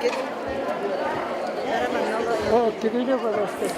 Кэлбиккит? О, тигини пожалуйста.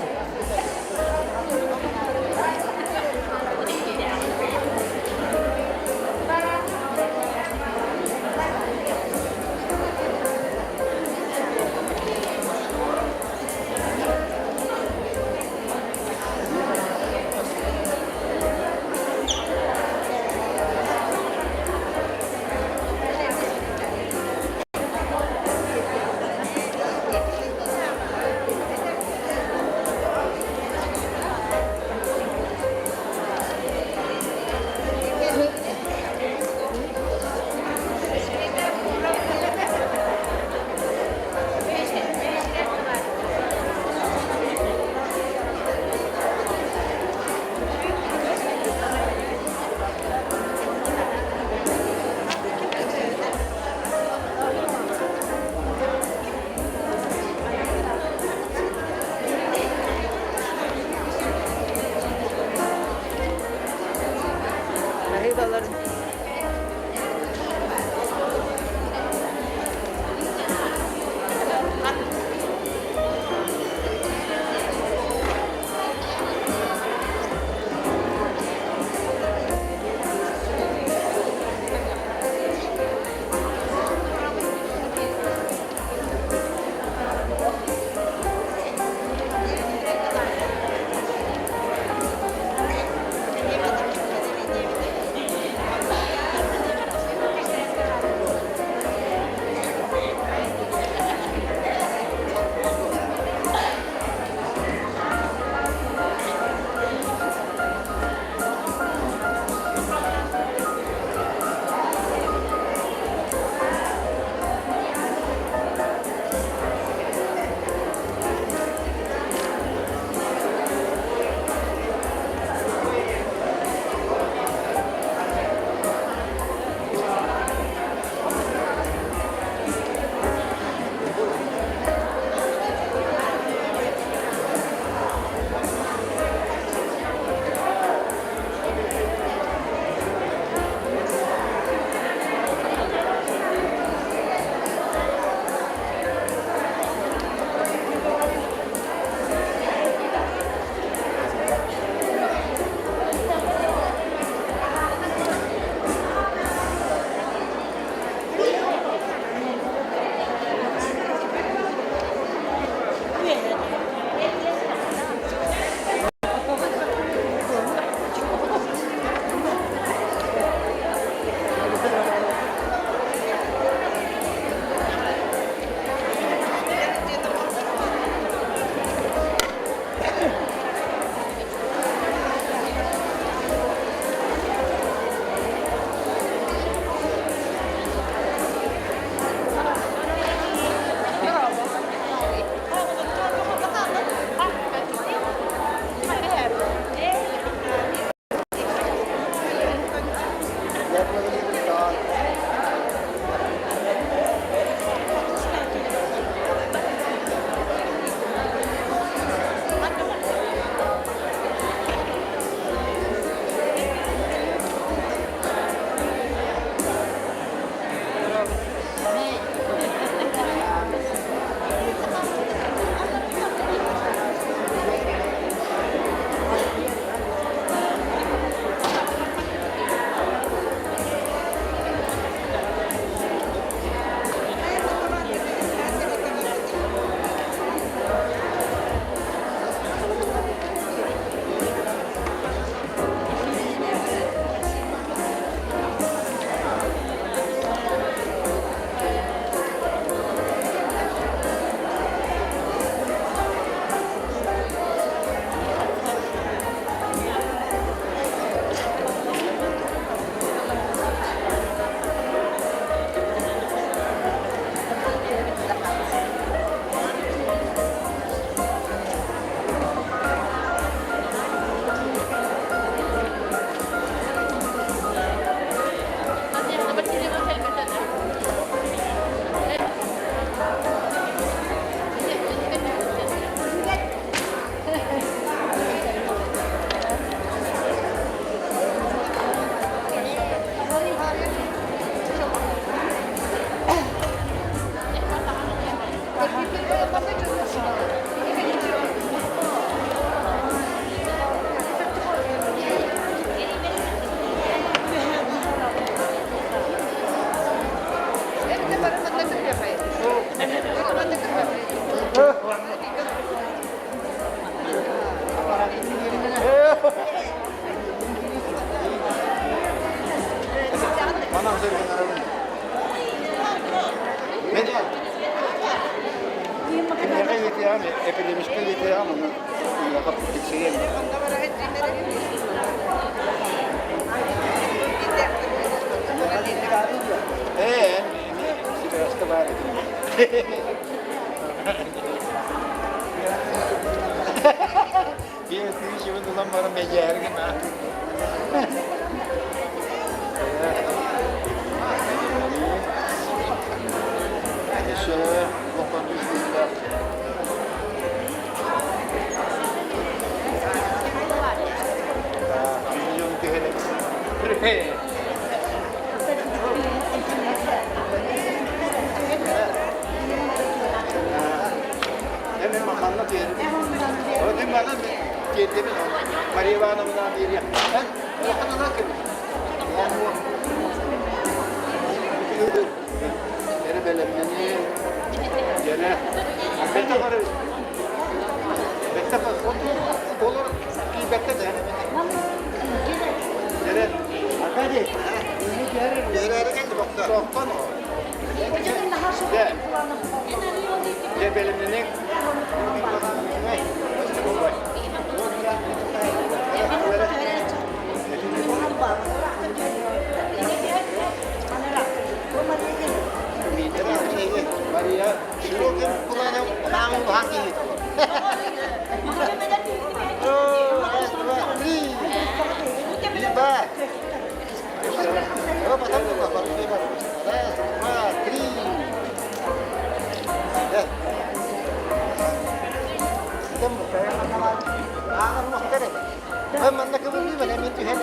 Мен Киниэхэ ыытыаҕым, эпидемическэй ыытыаҕым, ону ыйыаха тиксэриэм. Ээ, сибээскэ баар этим. Биир тыый ылан баран бэйдээһэргэ Өссө лохон түспүттэр. Миллион түһэрэ. Манна тиэрдэбин. Мария Ивановна биэриэх. Эрэ бэлэмнэнии, дьэрэ. Бэтэ бары. Бэтэ олор киирбэттэ да. Дьэрэ. Аркадий. Тоқтон. Дьэ бэлэмнэниҥ. Манна кыбыллыы мен түһэн.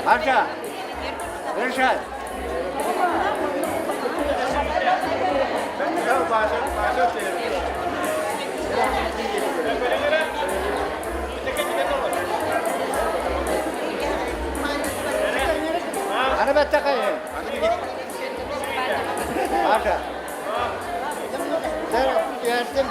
Маша, Решат. Аны баттахай. Маша. Түһэрдим.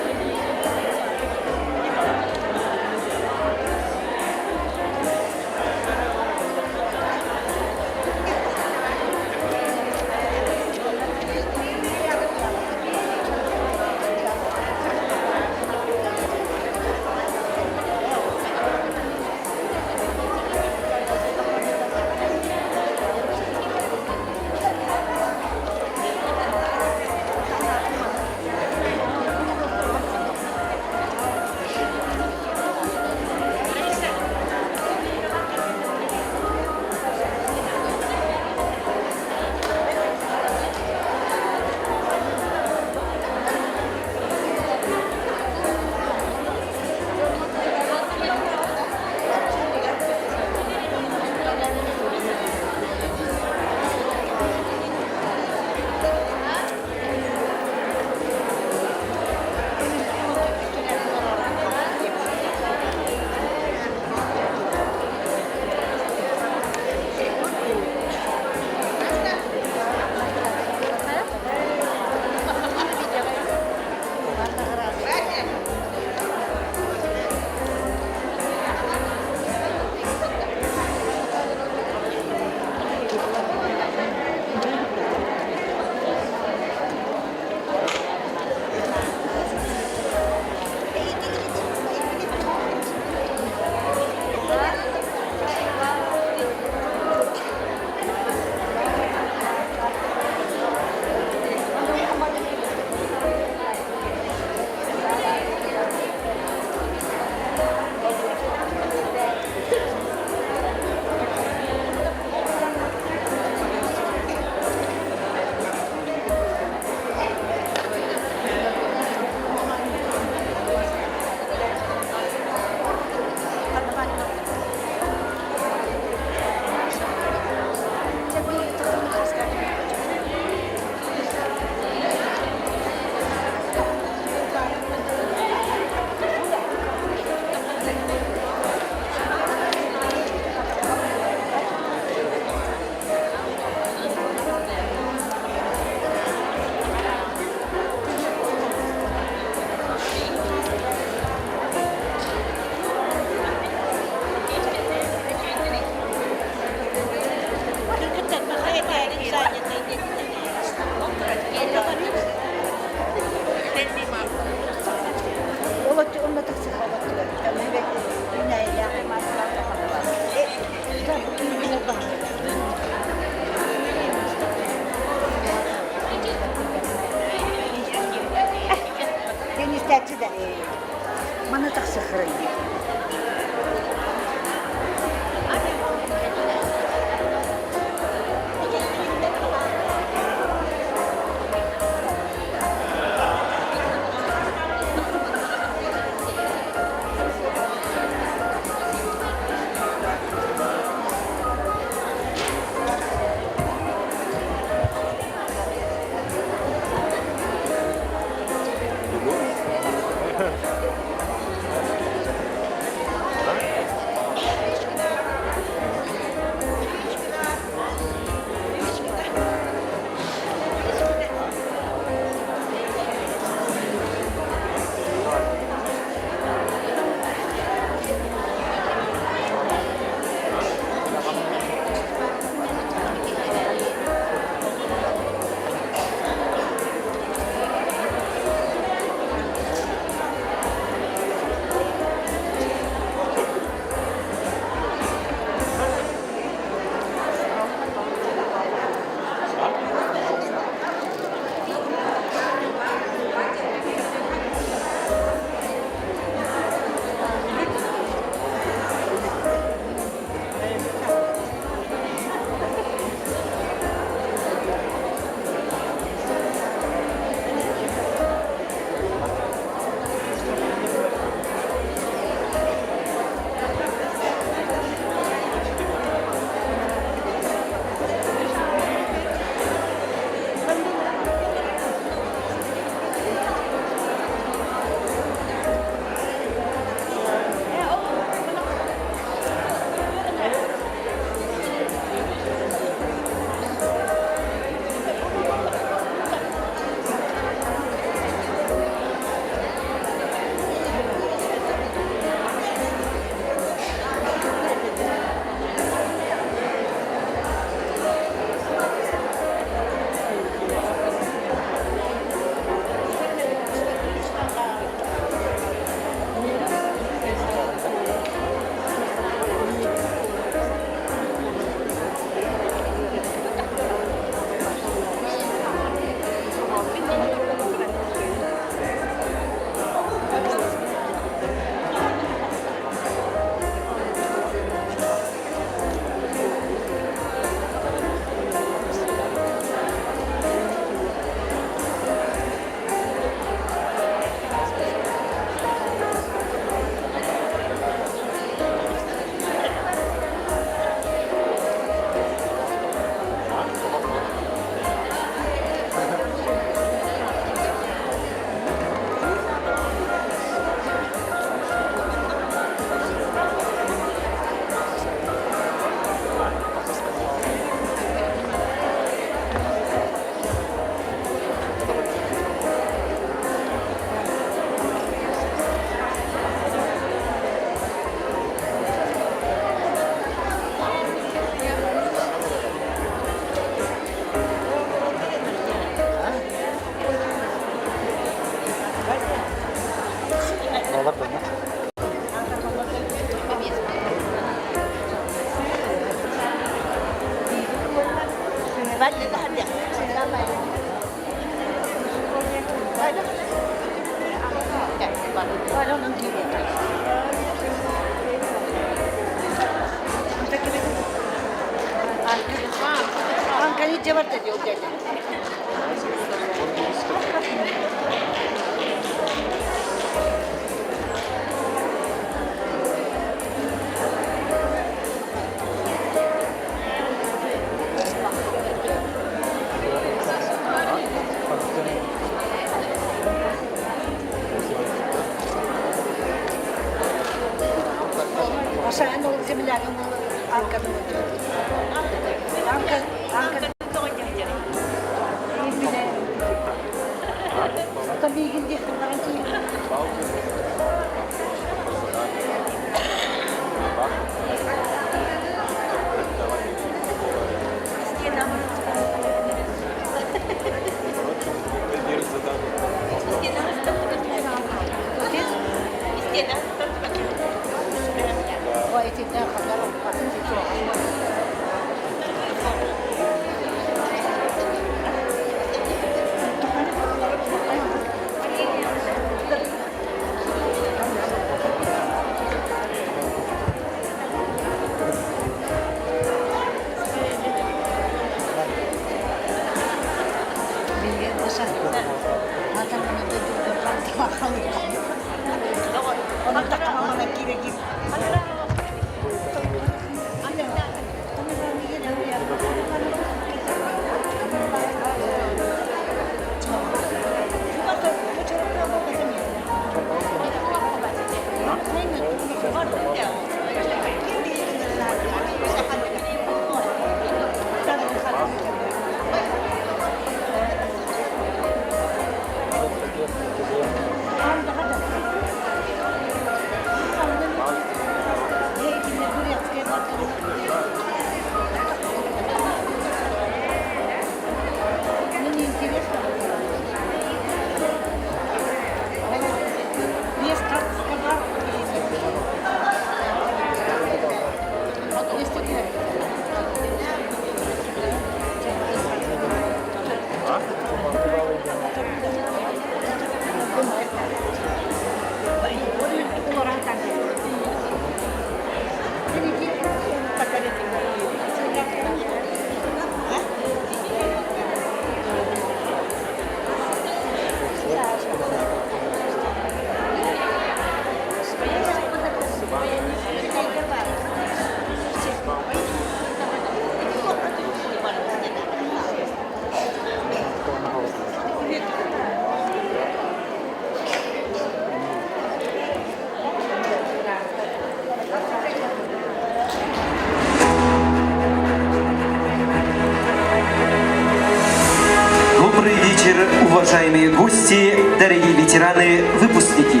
Добрый вечер, уважаемые гости, дорогие ветераны, выпускники.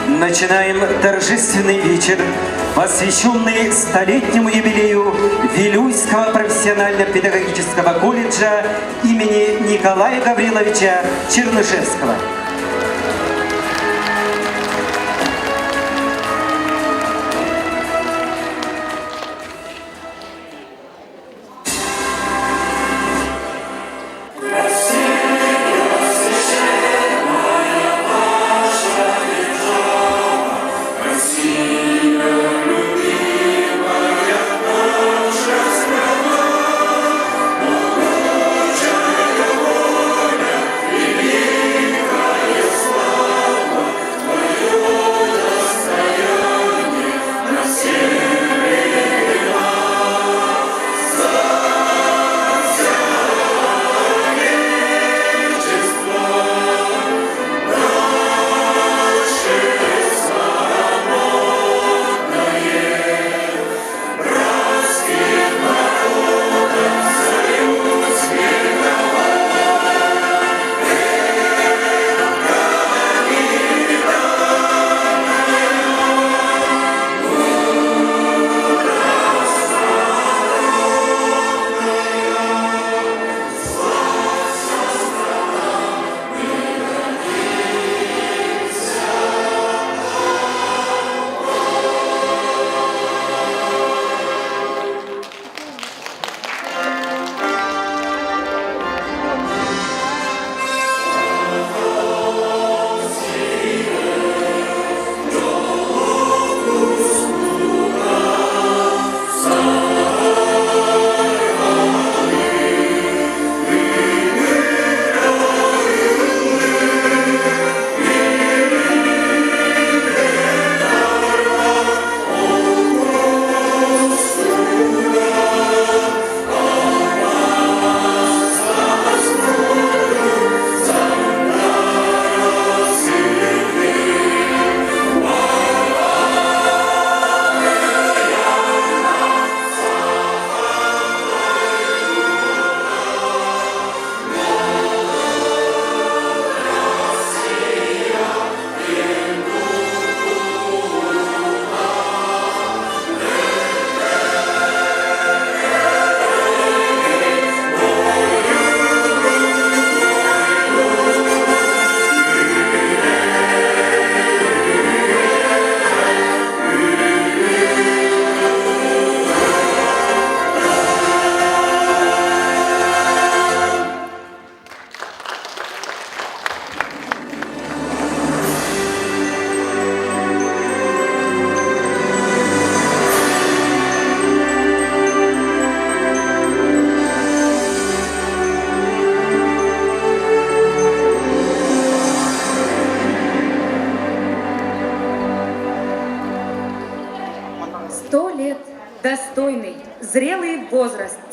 Начинаем торжественный вечер, посвященный столетнему юбилею Вилюйского профессионально-педагогического колледжа имени Николая Гавриловича Чернышевского.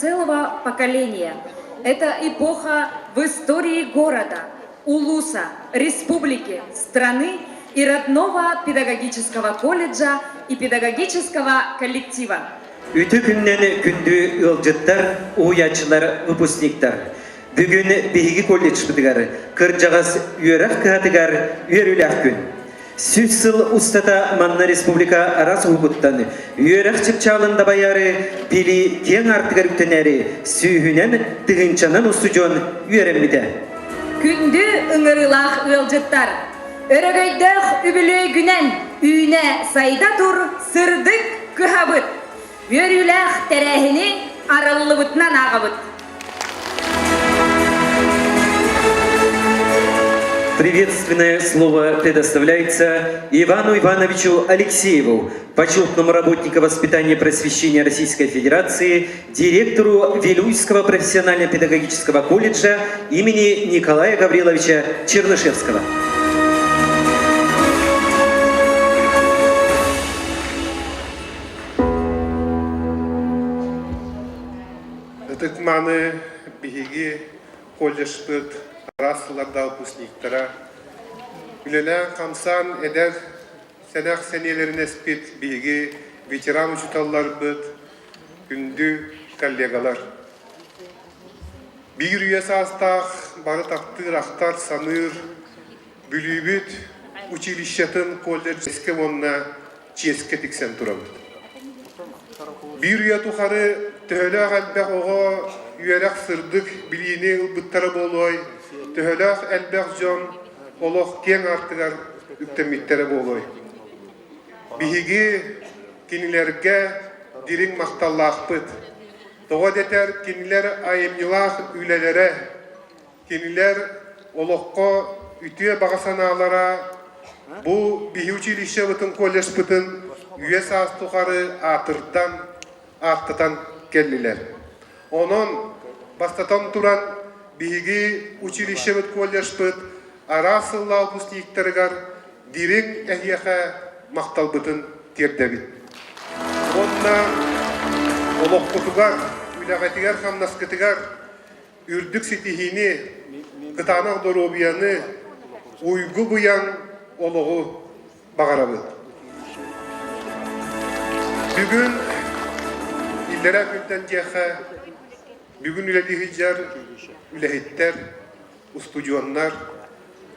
целого поколения. Это эпоха в истории города, улуса, республики, страны и родного педагогического колледжа и педагогического коллектива. Үтүө күнүнэн күндү ыалдьыттар, уһуйааччылар, выпускниктар. Бүгүн биһиги колледжпытыгар кырдьаҕас үөрэх кыһатыгар үөрүүлээх күн. Сүүс сыл устата манна республика араас уһугуттан үөрэх чыпчаалын дабайаары, билии киэҥ аартыгар үктэнээри сүүһүнэн, тыһыынчанан устудьуон үөрэммитэ. Күндү ыҥырыылаах ыалдьыттар! Өрөгөйдөөх үбүлүөйгүнэн үүнэ сайда тур сырдык кыһабыт! Үөрүүлээх тэрээһини арыллыбытынан ааҕабыт. Приветственное слово предоставляется Ивану Ивановичу Алексееву, почетному работнику воспитания и просвещения Российской Федерации, директору Вилюйского профессионально-педагогического колледжа имени Николая Гавриловича Чернышевского. Ытык-мааны биһиги колледжпыт араас сылларда выпускниктара үлэлээн-хамсаан эдэр сэнэх сэниэлэрин эспит биһиги ветеран учууталларбыт, күндү коллегалар. Биир үйэ саастаах бары таптыыр, ахтар, саныыр Бүлүүбүт училищетын колледжка уонна чиэскэ тиксэн турабыт. Биир үйэ тухары төһөлөөх элбэх оҕо үөрэх сырдык билиини ылбыттара буолуой, төһөлөөх элбэх дьон олох киэҥ аартыгар үктэммиттэрэ буолуой. Биһиги кинилэргэ дириҥ махталлаахпыт. Тоҕо дэтэр кинилэр айымньылаах үлэлэрэ, Кинилэр олоххо үтүө баҕа санаалара бу биһи училищебытын, колледжпытын үйэ саас тухары аатырдан, ааттатан кэллилэр. Онон, бастатан туран, биһиги училищебыт, колледжпыт араас сыллаах выпускниктарыгар дириҥ эһиэхэ махталбытын тиэрдэбит. Уонна олоххутугар, үлэҕитигэр-хамнаскытыгар үрдүк ситиһиини, кытаанах доруобуйаны, уйгу-быйаҥ олоҕу баҕарабыт. Бүгүн иллэрээ күнтэн диэххэ, бүгүн үлэлии сылдьар үлэһиттэр, устудьуоннар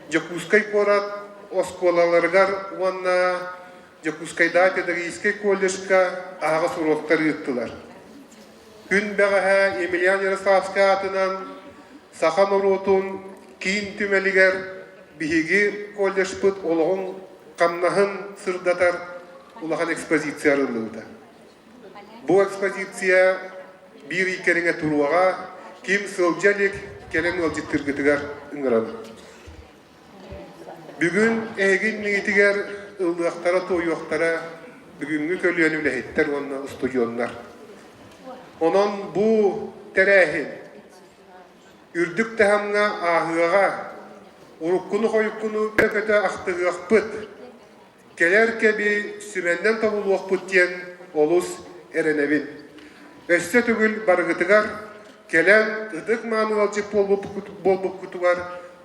Дьокуускай куорат оскуолаларыгар уонна Дьокуускайдааҕы педагогическай колледжка аһаҕас уруоктар ыыттылар. Күн бэҕэһээ Емельян Ярославскай аатынан саха норуотун киин түмэлигэр биһиги колледжпыт олоҕун хамнаһын сырдатар улахан экспозиция арыллыбыта. Бу экспозиция биир ый кэриҥэ туруоҕа, ким сылдьа илик кэлэн ыалдьыттыыргытыгар ыҥырабыт. Бүгүн эһиги иннигитигэр ыллыахтара-туойуохтара бүгүҥҥү көлүөнэ үлэһиттэр уонна устудьуоннар. Онон бу тэрээһин үрдүк таһымҥа ааһыаҕа, уруккуну-хойуккуну көтө ахтыһыахпыт, кэлэр кэми сүмэннэн тобулуохпут диэн олус эрэнэбин. Өссө төгүл барыгытыгар кэлэн ытык мааны ыалдьыт буолбуккутугар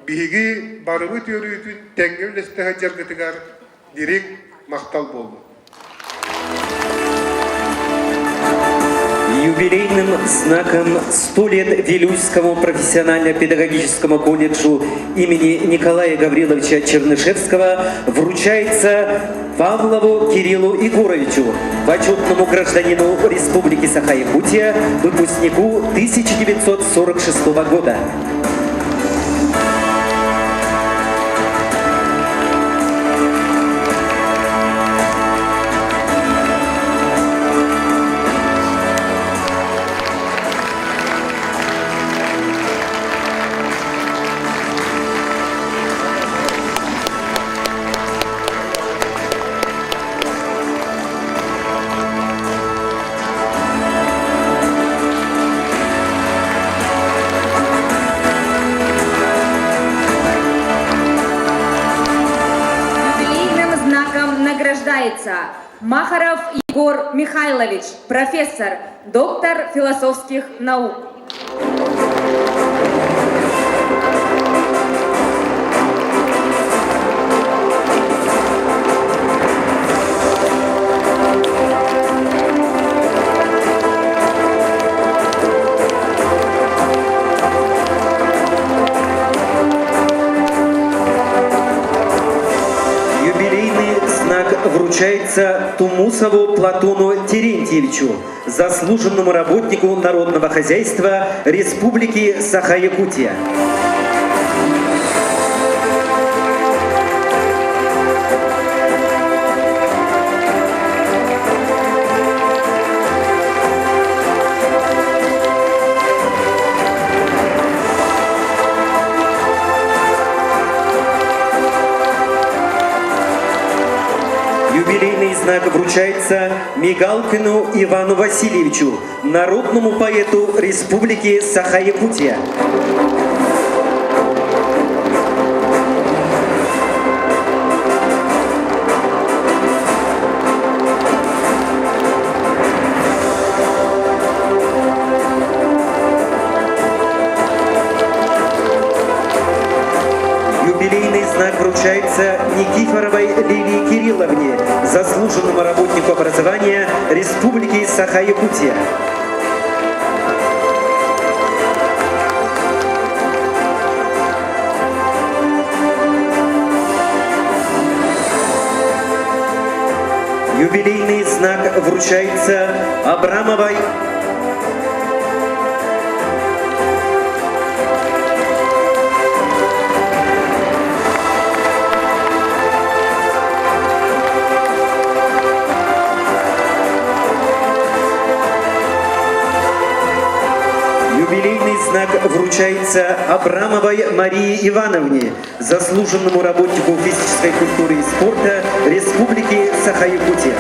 биһиги барыбыт үөрүүтүн тэҥҥэ үллэстэ сылдьаргытыгар дириҥ махтал буоллун. Юбилейным знаком 100 лет Вилюйскому профессионально-педагогическому колледжу имени Николая Гавриловича Чернышевского вручается Павлову Кириллу Егоровичу, почетному гражданину Республики Саха-Якутия, выпускнику 1946 года. Юбилейным знаком награждается Махаров Егор Михайлович, профессор, доктор философских наук. Юбилейный знак вручается Тумусову Платону Терентьевичу, заслуженному работнику народного хозяйства Республики Саха-Якутия. Юбилейный знак вручается Мигалкину Ивану Васильевичу, народному поэту Республики Саха-Якутия. Юбилейный знак вручается Никифоровой Лилии Кирилловне, заслуженному работнику образования Республики Саха-Якутия. Юбилейный знак вручается Абрамовой Юбилейный знак вручается Абрамовой Марии Ивановне, заслуженному работнику физической культуры и спорта Республики Саха-Якутия.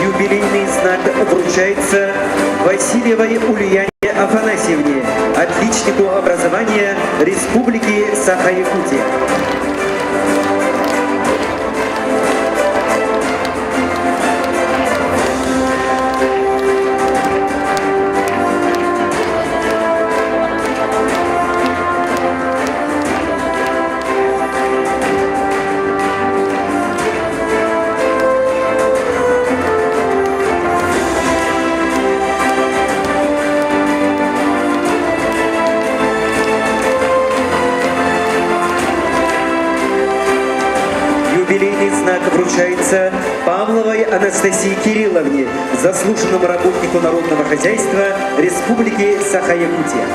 Юбилейный знак вручается Васильевой Ульяне Афанасьевне, отличнику образования Республики Саха-Якутия. Юбилейный знак вручается Павловой Анастасии Кирилловне, заслуженному работнику народного хозяйства Республики Саха-Якутия.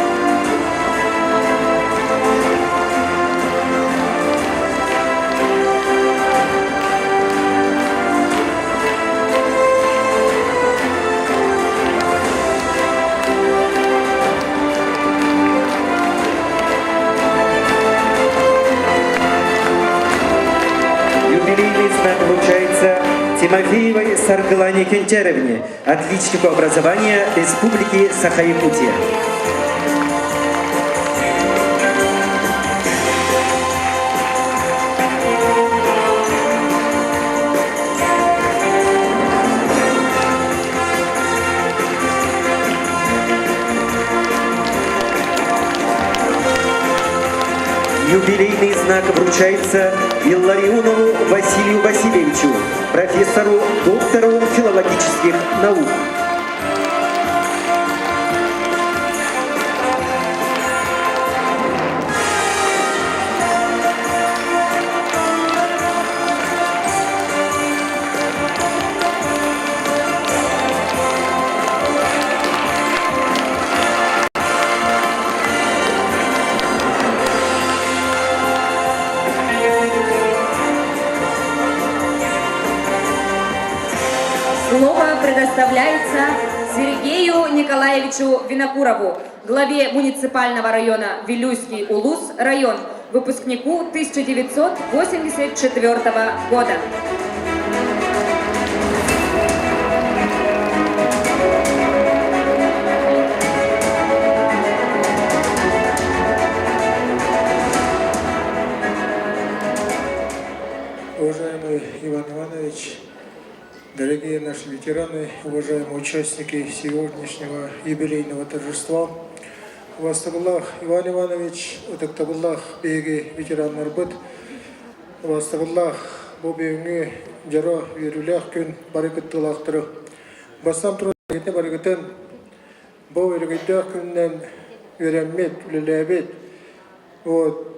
Юбилейный знак вручается Тимофеевой Саргылане Кентеровне, отличнику образования Республики Саха-Якутия. Юбилейный знак вручается Илларионову Василию Васильевичу, профессору, доктору филологических наук. Слово предоставляется Сергею Николаевичу Винокурову, главе муниципального района Вилюйский Улус район, выпускнику 1984 года. Уважаемый Иван Иванович, дорогие наши ветераны, уважаемые участники сегодняшнего юбилейного торжества, Убаастабыллаах Иван Иванович, ытыктабыллаах биһиги ветераннарбыт, убаастабыллаах бу бүгүҥҥү дьоро үөрүүлээх күн бары кыттыылаахтары. Бастаан туран барыгытын бу өрөгөйдөөх күнүнэн үөрэммит, үлэлээбит, вот,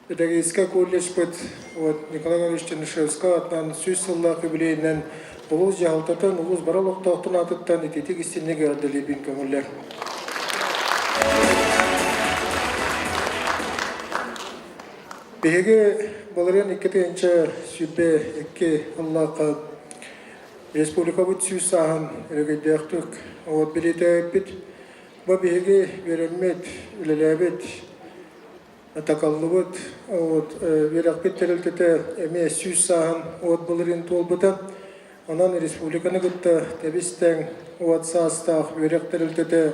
Педагогическай колледжпыт вот, Николай Иванович Чернышевскай аатынан 100 сыллаах юбилейинэн улуус дьаһалтатын, улуус бары олохтоохтун аатыттан ититик истинник эҕэрдэлиибин көҥүллэр. Биһиги былырыын 2022 сыллаахха республикабыт 100 сааһын өрөгөйдөөхтүк вот билиэтээбиппит. Бу биһиги үөрэммит, үлэлээбит Такаллыбыт вот үөрэхпит тэрилтэтэ эмиэ 100 сааһын уот былырыын туолбута. Онон республиканы кытта тэбис-тэҥ уот саастаах үөрэх тэрилтэтэ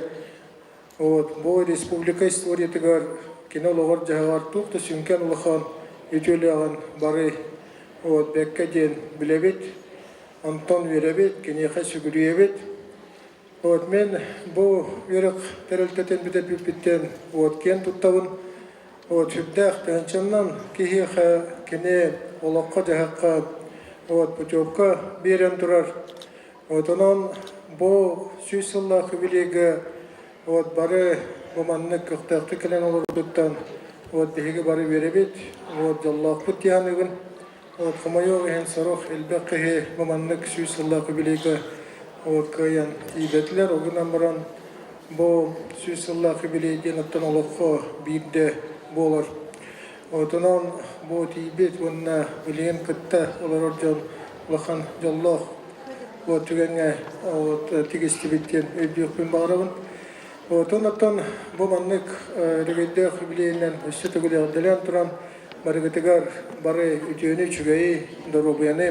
вот бу республика историятыгар кини олоҕор-дьаһаҕар туох да сүҥкэн улахан үтүөлээҕин бары вот бэккэ диэн билэбит. Онтон үөрэбит, киниэхэ сүгүрүйэбит. Вот мен бу үөрэх тэрилтэтин бүтэрбиппиттэн вот киэн туттабын. Вот сүрдээх тыһыынчаннан киһиэхэ кини олоххо-дьаһахха вот путевка биэрэн турар. Вот онон бу 100 сыллаах юбилейга вот бары бу маннык көхтөөхтүк кэлэн олорбутуттан вот биһиги бары үөрэбит, вот дьоллоохпут дии саныыбын. Вот хомойуох иһин сорох элбэх киһи бу маннык 100 сыллаах юбилейга вот кыайан тиийбэтилэр. Ол гынан баран бу 100 сыллаах юбилей диэн оттон олоххо биирдэ буолар. Вот онон бу тиийбит уонна билигин кытта олорор дьон улахан дьоллоох вот түгэҥҥэ вот тигистибит диэн өйдүөхпүн баҕарабын. Вот оттон бу маннык өрөгөйдөөх юбилейинэн өссө төгүл эҕэрдэлээн туран Барыгытыгар бары үтүөнү, үчүгэйи, доруобуйаны,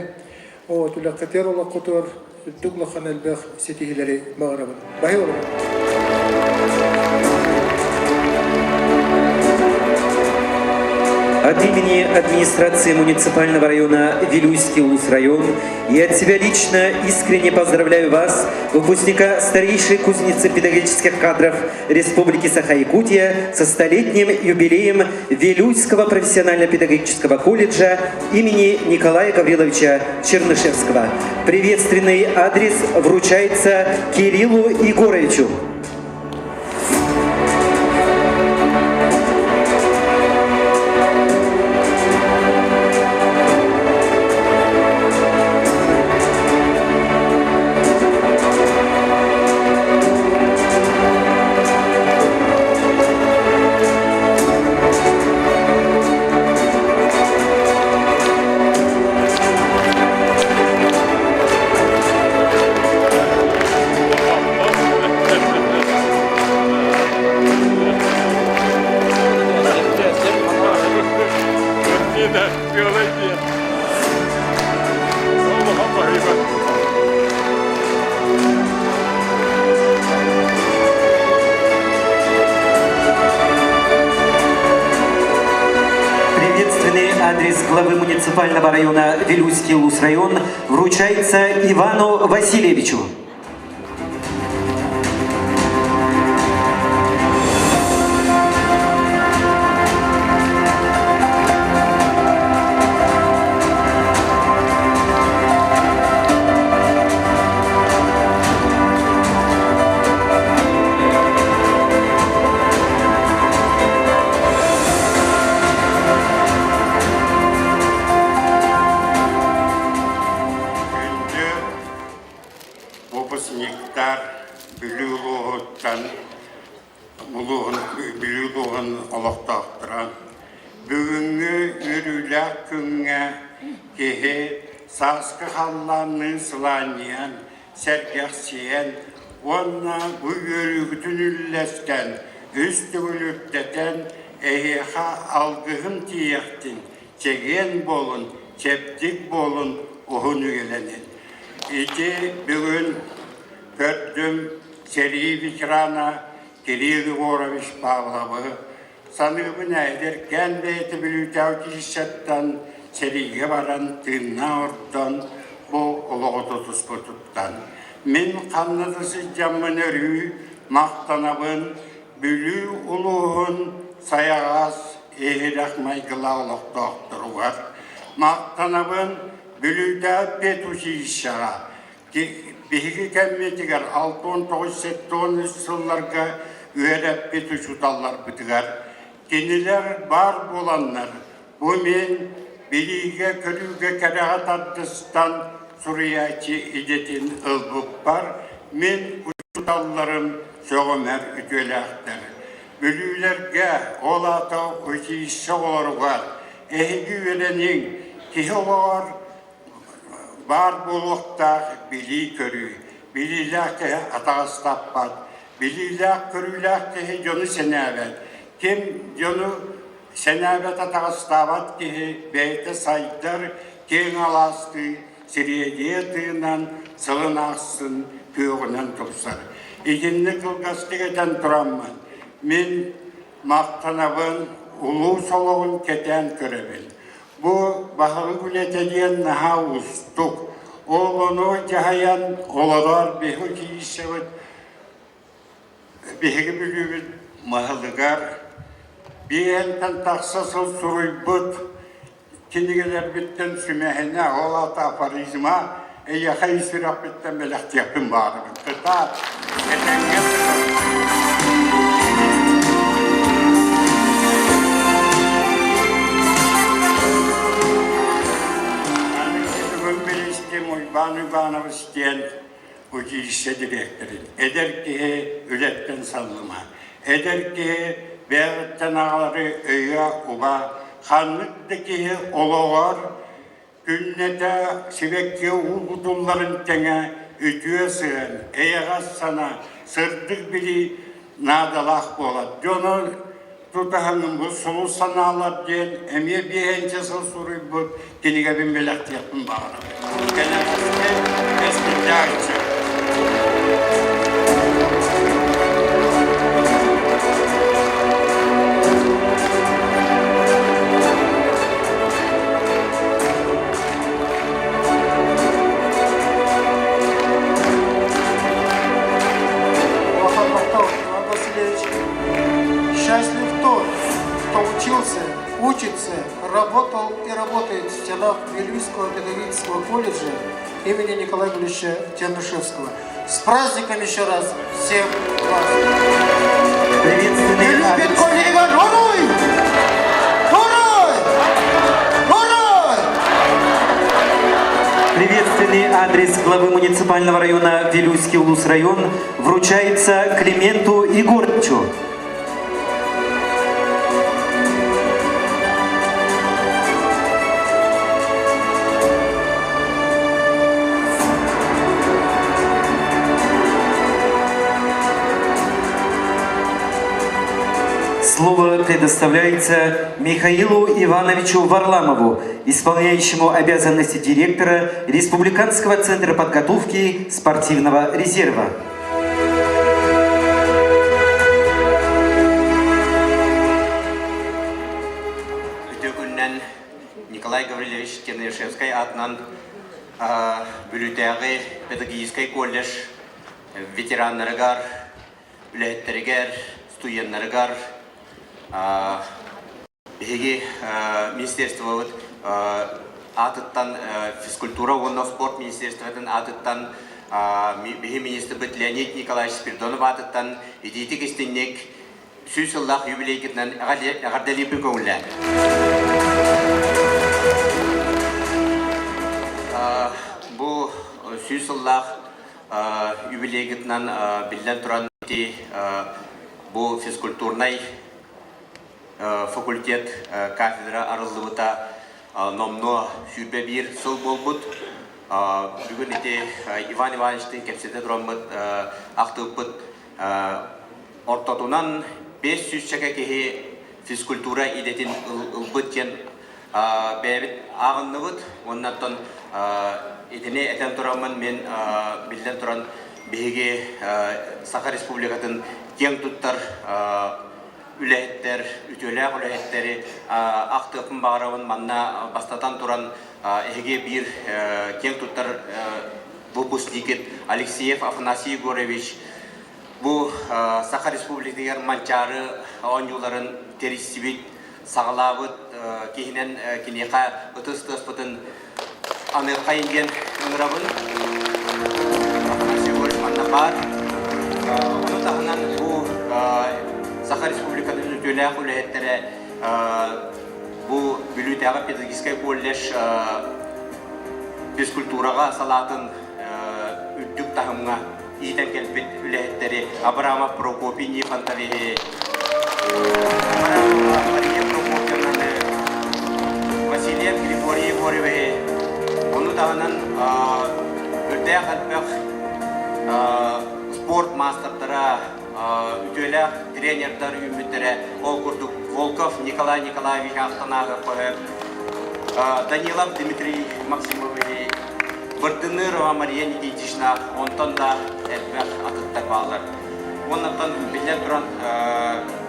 үлэххитигэр олоххутугар үрдүк улахан элбэх ситиһиилэри баҕарабын. Баһый олоҕун! От имени администрации муниципального района Вилюйский Улус-район и от себя лично искренне поздравляю вас, выпускника старейшей кузницы педагогических кадров Республики Саха-Якутия со столетним юбилеем Вилюйского профессионально-педагогического колледжа имени Николая Гавриловича Чернышевского. Приветственный адрес вручается Кириллу Егоровичу. Приветственный адрес главы муниципального района Вилюйский Лус-район вручается Ивану Васильевичу. Күндү выпускниктар Бүлүү улууһуттан улууһун Бүлүү улууһун олохтоохторо бүгүҥҥү үөрүүлээх күҥҥэ киһи сааскы халлаанныын сылаанньыйан, сэргэхсийэн. Уонна бу үөрүүгүтүн үллэстэн, үс төгүл үрдэтэн, эһиэхэ алгыһым тиийэхтин, чэгиэн буолун, чэбдик буолун, уһун үйэлэнин. Ити бүгүн көрдүм сэрии ветерана Кирилл Егорович Павловы саныыбын эдэркээн бэйэтэ Бүлүүтээҕи училищеттан сэриигэ баран тыыннаах ордон бу олоҕу тутуспутуттан. Мин ханна да сылдьаммын өрүү махтанабын Бүлүү улууһун сайаҕас, иһирэх майгылаах олохтоохторугар. Махтанабын Бүлүүтээҕи педучилищеҕа Биһиги кэммитигэр 69-73 сылларга үөрэппит учууталларбытыгар кинилэр баар буоланнар, бу мин билиигэ-көрүүгэ кэрэҕэ тардыстан суруйааччы идэтин ылбыппар мин учууталларым сөҕүмэр үтүөлээхтэр. Бүлүүлэргэ, ол аата училище оҕолоругар эһиги үөрэниҥ, киһи олоҕор Баар буолуохтаах билии-көрүү. Билиилээх киһи атаҕастаппат, билиилээх-көрүүлээх киһи дьону сэнээбэт. Ким дьону сэнээбэт, атаҕастаабат киһи бэйэтэ сайдар, киэҥ алаастыы, сириэдийэ тыынан сылын ахсын күөҕүнэн тупсар. Итинник кылгастык этэн тураммын, мин махтанабын, улуус олоҕун кэтээн көрөбүн. Бу баһылык үлэтэ диэн наһаа уустук. Ол ону дьаһайан олорор биһиги училищебыт биһиги Бүлүүбүт маһылыгар биэнтэн тахса сыл суруйбут кинигэлэрбиттэн сүмэһинэ, ол аата афоризма эйиэхэ ис сүрэхпиттэн бэлэхтиэхпин баҕарабын. Кытаат, этэҥҥэ Бүгүн билистим Уйбаан Уйбаанабыс диэн училище дириэктэрин. Эдэр киһи үлэттэн саллыма. Эдэр киһи бэйэҕиттэн аҕалары өйө уба. Ханнык да киһи олоҕор Күннэтэ сибэкки уубутулларын тэҥэ үтүө сыһыан, эйэҕэс санаа, сырдык билии наадалаах буолар. Дьону тутаһаҥҥын бу сулус санаалар диэн эмиэ биэһинчэ сыл суруйбут кинигэбин бэлэхтиэхпин баҕарабын. Кэнэҕэски кэскиллээхчи. Улахан махтал, Иван Васильевич. Счастлив тот, кто учился, учится, работал и работает в стенах Вилюйского педагогического колледжа имени Николая Ильича Чернышевского. С праздником еще раз всех вас! Приветственный Любит коллега, Уруй! Уруй! Уруй! Приветственный адрес главы муниципального района Вилюйский Улус-район вручается Клименту Егорчу. Слово предоставляется Михаилу Ивановичу Варламову, исполняющему обязанности директора Республиканского центра подготовки спортивного резерва. Үтүө күнүнэн Николай Гаврильевич Чернышевскай аатынан Бүлүүтээҕи педагогическай колледж ветераннарыгар, үлэһиттэригэр, студеннарыгар Биһиги министерствобыт аатыттан физкультура уонна спорт министерствотын аатыттан биһи министрбит Леонид Николаевич Спиридонов аатыттан итиитик истиҥник сүүс сыллаах юбилейгытынан эҕэрдэлиирбин көҥүллээн. Бу сүүс сыллаах юбилейгытынан биллэн туран ити бу физкультурнай факультет кафедра арыллыбыта номнуо 21 сыл буолбут. Бүгүн ити Иван Ивановичтыын кэпсэтэ тураммыт ахтыыппыт ортотунан 500 чэкэ киһи физкультура идэтин ылбыт диэн бэйэбит ааҕынныбыт. Уонна оттон итини этэн тураммын мин биллэн туран биһиги Саха Республикатын киэҥ туттар үлэһиттэр, үтүөлээх үлэһиттэри ахтыахпын баҕарабын. Манна бастатан туран эһиги биир киэҥ туттар выпускникит Алексеев Афанасий Егорович бу Саха Республикатыгар Манчаары оонньууларын тэрийсибит, саҕалаабыт киһинэн киниэхэ ытыс тыаспытын аныаххайын диэн ыҥырабын. Афанасий Егорович манна баар. Ону таһынан бу Саха Республикатын үтүөлээх үлэһиттэрэ бу Бүлүүтээҕи педагогическай колледж физкультураҕа салаатын үрдүк таһымҥа иитэн кэлбит үлэһиттэри Абрамов Прокопий Нифонтовиһы, Абрамова Мария Прокопьевнаны, Васильев Григорий Егоровиһы, ону таһынан үрдээх элбэх спорт маастардара, үтүөлээх тренердар үүммүттэрэ. Ол курдук Волков Николай Николаевич Ахтанааҕы хоһө, Данилов Дмитрий Максимович, Бырдынырова Мария Никитична, онтон да элбэх атыттар бааллар. Уоннаттан биллэн туран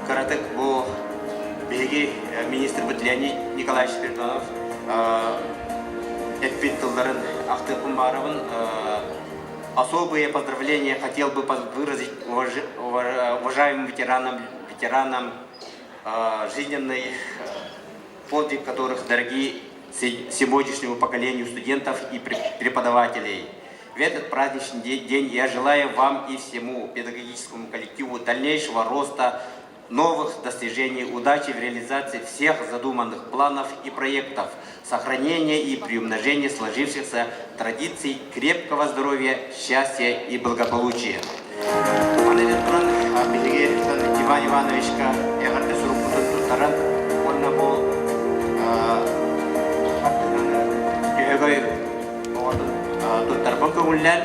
кыратык бу биһиги министрбит Леонид Николаевич Спиридонов эппит тылларын ахтыахпын баарабын. Особые поздравления хотел бы выразить уважаемым ветеранам, ветеранам жизненный подвиг которых дорогие сегодняшнему поколению студентов и преподавателей. В этот праздничный день я желаю вам и всему педагогическому коллективу дальнейшего роста, новых достижений, удачи в реализации всех задуманных планов и проектов, сохранения и приумножения сложившихся традиций, крепкого здоровья, счастья и благополучия. Маны туран биһиги Иван Ивановичка эҕэрдэ сурукпутун туттаран уонна бу Дьөһөгөй оҕотун туттарбын көҥүллээн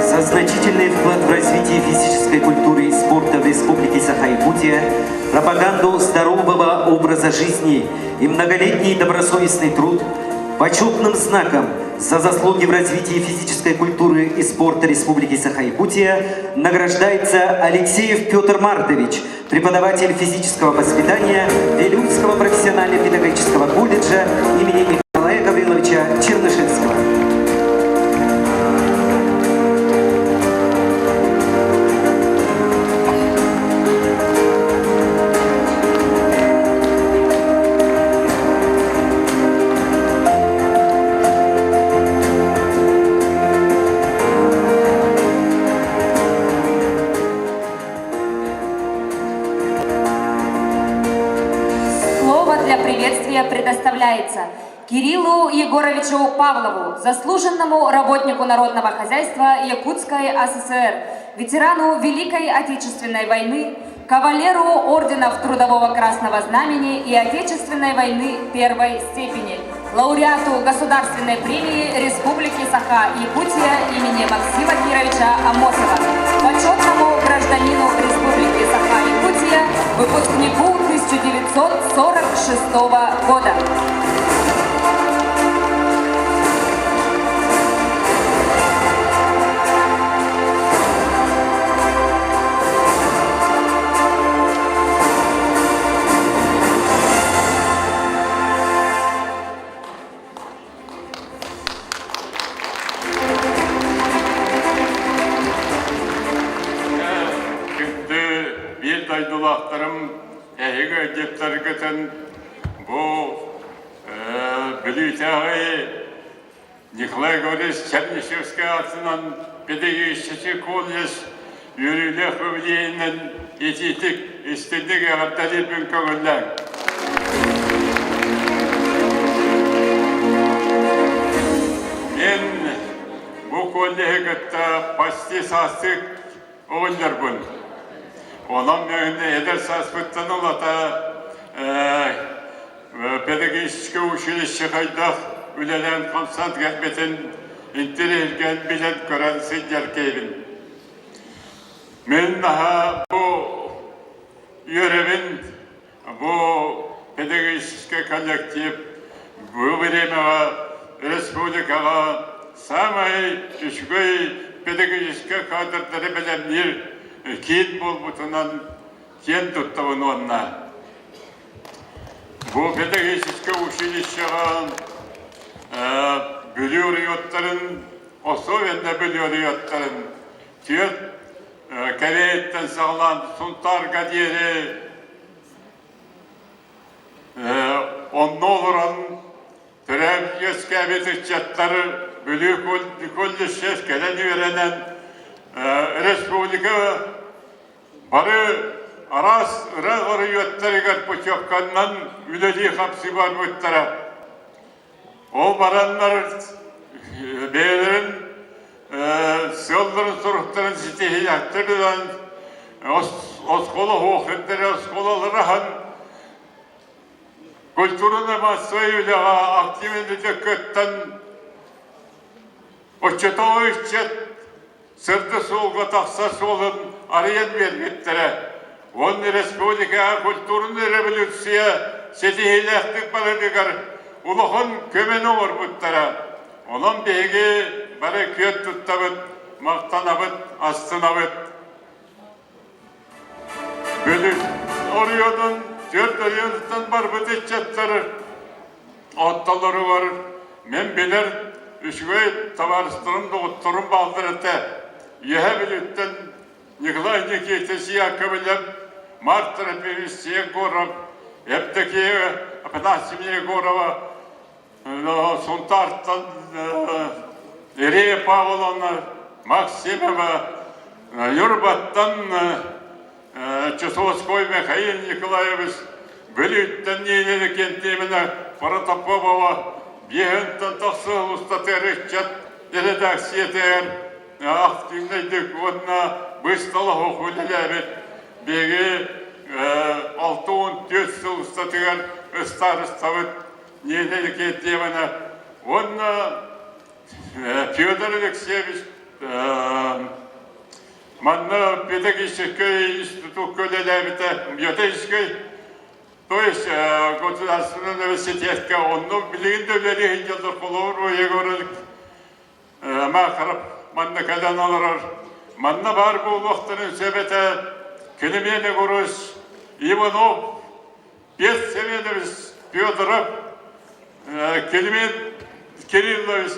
За значительный вклад в развитие физической культуры и спорта в Республике Саха-Якутия, пропаганду здорового образа жизни и многолетний добросовестный труд почетным знаком за заслуги в развитии физической культуры и спорта Республики Саха-Якутия награждается Алексеев Петр Мартович, преподаватель физического воспитания Вилюйского профессионально-педагогического колледжа имени Николая Гавриловича Чернышевского. Слово для приветствия предоставляется Кириллу Егоровичу Павлову, заслуженному работнику народного хозяйства Якутской АССР, ветерану Великой Отечественной войны, кавалеру орденов Трудового Красного Знамени и Отечественной войны первой степени, лауреату Государственной премии Республики Саха-Якутия имени Максима Кировича Амосова, почетному гражданину Республики Саха-Якутия, выпускнику 1946 года. Күндү биир дойдулаахтарым эһиги өйдүттэргитин бу Бүлүүтээҕи Николай Гаврилович Чернышевскай аатынан педагогическай колледж үөрүүлээх юбилейынан итиитик, истинник эҕэрдэлиирбин көҥүллээҥ. Мен бу коллеһы кытта почти саастык оҕонньорбун. Онон мин эдэр сааспыттан ылата педагогическай училище хайдах үлэлээн хамсаан кэлбитин интэриэһиргээн билэн көрөн сылдьар киһибин. Мин наһаа бу үөрэбин Бу педагогическай коллектив бу времяҕа республикаҕа саамай үчүгэй педагогическай кадрдары бэлэмниир киин буолбутунан киэн туттабын уонна бу педагогическай училищеҕа Бүлүү оройуоттарын особенно Бүлүү оройуоттарын түөрт Кэриэйиттэн саҕалаан Сунтаарга диэри онно олорон төрөөбүт үөскээбит ыччаттар Бүлүү колледж кэлэн үөрэнэн республика бары араас ыраах оройуоттарыгар путевканнан үлэлии-хамсыы барбыттара. Ол бараннар бэйэлэрин сыалларын-соруктарын ситиһиэхтэр ылан оскуола оһуохтара оскуолалары аһан культурно-массовай үлэҕэ активнайдык кыттан оччотооҕу ыччат сырдык суолга тахсар суолун арыйан биэрбиттэрэ. Уонна республикаҕа культурнай революция ситиһиилээхтик барарыгар улахан көмөнү оҥорбуттара. Онон биһиги бары күөн туттабыт, махтанабыт, астынабыт. Бүлүү оройуонун түөрт оройуонуттан барбыт ыччаттар оттолоругар мен билэр үчүгэй табаарыстарым, доҕотторум бааллар этэ. Үөһээ Бүлүүттэн Николай Никитич Яковлев, Март Трофимович Егоров, Евдокия Афанасьевна Егорова, Сунтаартан Ирея Павловна Максимова, Ньурбаттан Чусовской Михаил Николаевич, Бүлүүттэн Нина Викентьевна Протопопова, биэһинтэн тахса устатыгар ыччат эрэдээксийэтигэр активнайдык уонна быыстала үлэлээбит биһиги 64 сыл устатыгар ыстаарыстабыт Нина Никитьевна уонна Федор Алексеевич манна педагогическай институкка үлэлээбитэ, биотехническай, то есть государственный университетка онно билигин да үлэлии сылдьаллар холобур Егор Махаров манна кэлэн олорор. Манна баар буолуохтарын сөп этэ Климент Егорович Иванов Петр Семенович Федоров, Климент Кириллович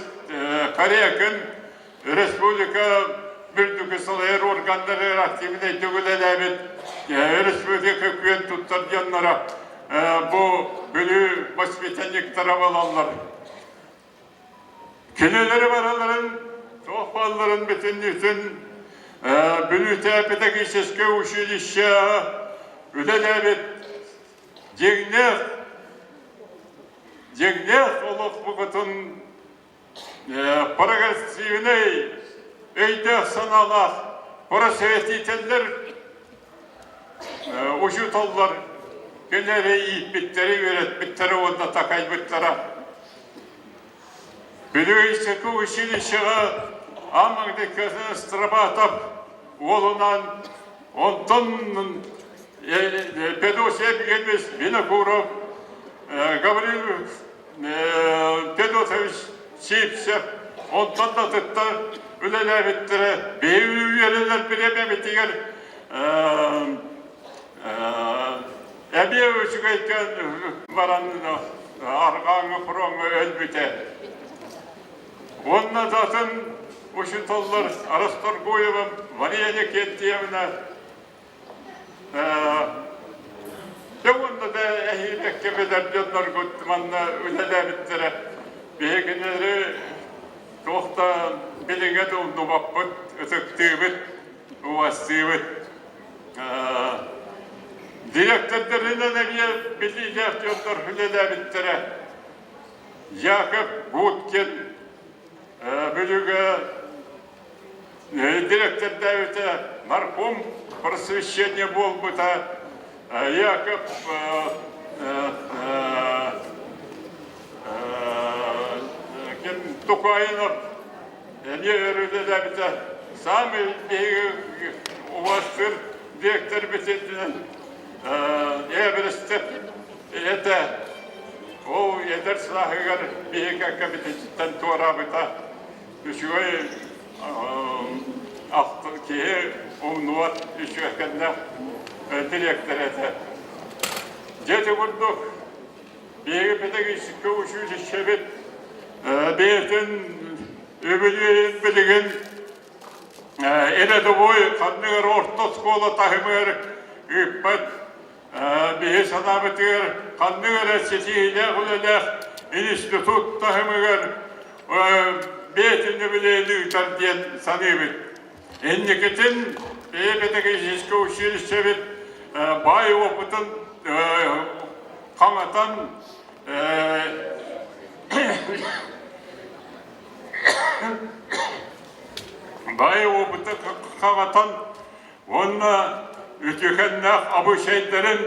Корякин республика үрдүкү салайар органнары активнайдык үлэлээбит республика күөн туттар дьонноро бу Бүлүү воспитанниктара буолаллар. Кинилэри бараларын, туох баалларын бүтүннүүтүн Бүлүүтэ педагогическай училище үлэлээбит дьиҥнээх дьиҥнээх олохпутун прогрессивнай өйдөөх-санаалаах просветителлэр учууталлар кинилэри ииппиттэрэ, үөрэппиттэрэ уонна такайбыттара. Бүлүү училищеҕа Аммагдыкы Страбатов уолунаан онтон Федосия Евгеньевич Винокуров, Гаврил Федотович Сивцев онтон да атыттар үлэлээбиттэрэ. Биһиги үөрэнэр бириэмэбитигэр эмиэ үчүгэйкэн баран арҕааҥҥы фроҥҥа өлбүтэ. Уонна да атын учууталлар Расторгуева Мария Никитьевна Дьэ уонна да эһиилэккэ билэр дьонноргут манна үлэлээбиттэрэ. Биһигинэри туох да билиҥҥэ да умнубаппыт, ытыктыыбыт, убастыыбыт. Дириэктэрдэринэн эмиэ билиилээх дьоннор үлэлээбиттэрэ. Яков Гуткин, Бүлүүгэ директордээбитэ, нарком просвещения буолбута, Яков ким Тукаинов эмиэ өрүлэлээбитэ. Самый биһиги убастыыр директорбитинэн Эверестев этэ. Ол эдэр сааһыгар биһиги кэккэбититтэн туораабыта. Үчүгэй киһи умнубат үчүгэйкэннээх дириэктэр этэ. Дьэ ити курдук биһиги педагогическай училищебит бэйэтин үбүлүөйүн билигин рядовой ханнык эрэ орто оскуола таһымыгар ыыппат биһи санаабытыгар ханнык эрэ ситиһиилээх үлэлээх институт таһымыгар бэйэтин үбүлүөйүн ыытар диэн саныыбыт. Инникитин бэйэ педагогическай училищебит баай опытын хаҥатан баай опыты хаҥатан уонна үтүөкэннээх абыычайдарын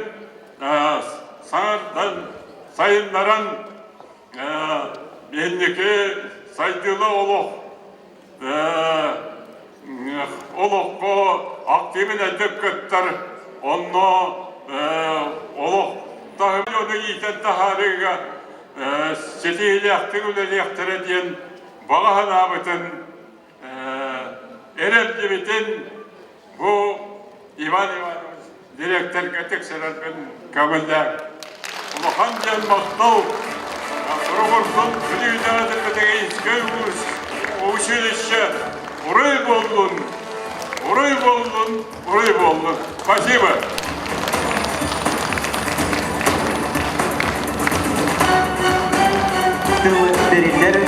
саҥардан сайыннаран инники сайдыылаах олох олоххо активнайдык кыттар, онно олох таһымын иитэн таһаарыыга ситиһиилээхтик үлэлиэхтэрэ диэн баҕа санаабытын эрэлдьибитин бу Иван Иванович дириэктэргэ тиксэрэрбин көҥүллээн. Улахан диэн махтал туругурдун Бүлүүтээҕи педагогическай училище уруй буоллун, уруй буоллун, уруй буоллун. Спасибо. Тыл бэриллэр.